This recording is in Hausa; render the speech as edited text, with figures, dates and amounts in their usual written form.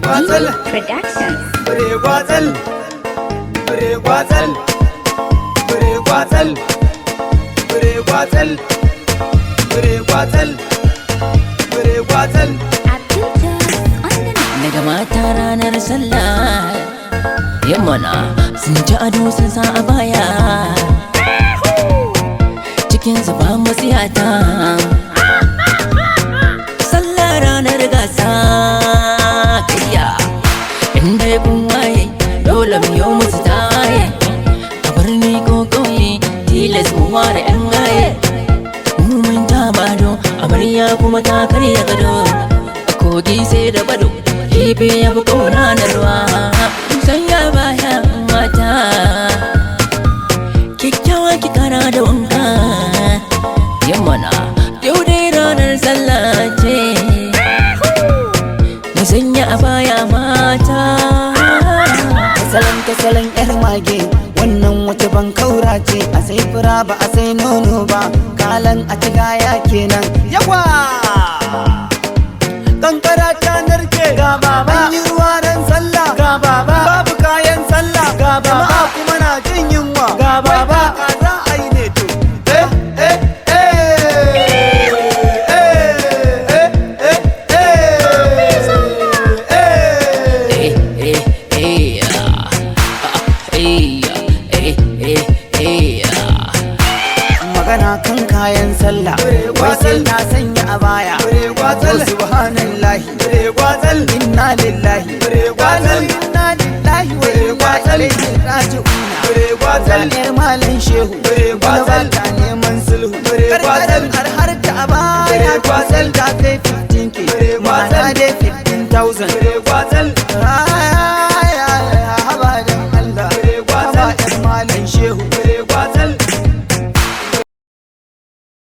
Gwatsal. Productions. Bire gwatsal, bire gwatsal, bire gwatsal, bire gwatsal, bire gwatsal, bire gwatsal. Abdul on the mix. Daga mata ranar sallah, yammana sun ci ado, sun sa a baya, cikin zuba masiyata. Sallah ranar gasa kayya, inda ya kun waye, dole mu yi musu tawaye. A birni ko kauye, tilas mu ware yan gaye. Mu mun bado, amarya kuma ta karya gado. A kogi sai da bado, kifi ya fi kauna na ruwa. Sanya baya mata, kyakkyawa ki kara da wanka. Yammana yau dai ranar sallah ce, mu sanya a baya mata. Salon ta salon yar mage, wannan wace ban kaura ce. A sai fura ba a sai nono ba, kalan a ci gaya kenan. Yawa! Kankara ta narke. Ga baba. An yi ruwa ran sallah. Ga baba. Babu kayan sallah. Ga baba. Jama'a kuma na jin yunwa. Ga baba. Wai za a yi ne to? Eh eh eh eh eh eh eh eh. Eh eh eh ah, eh eh eh eh ah. Magana kan kayan sallah, wai sai ta sanya a baya. Bire gwatsal. Oh, subhanallahi. Bire gwatsal. Inna lillahi. Bire gwatsal. Inna lillahi wa Bire inna gwatsal. ilaihi raji'una. Bire gwatsal. Yar malam shehu. Bire gwatsal. Wani ba ta neman sulhu. Bire gwatsal. Karkarar har ta a baya. Bire gwatsal. Ta kai 15K. Bire gwatsal. Ma'ana dai 15,000. Bire gwatsal.